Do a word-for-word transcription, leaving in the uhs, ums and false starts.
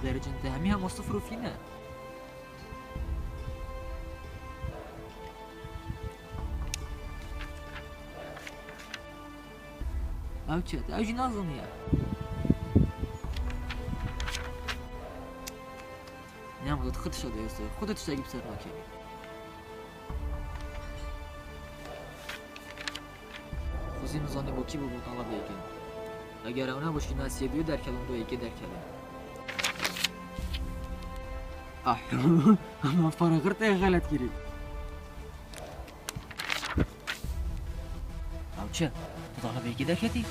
Derecin te hemî hema sifir û fî ne. Ew çi? Ew jî nazaniye. Ne ama, tu xwe tişta de yê, xwe tu tiştekî bi ser nakevî. Xwezî nizanî bo kî bû, bo tala bêkin. Eger ew ne bo şîna siyê duye derkelin, do yekê derkelin. Ah, ama para xirtê xelet kirî. Ew çi? Tu tala bêkî derketî?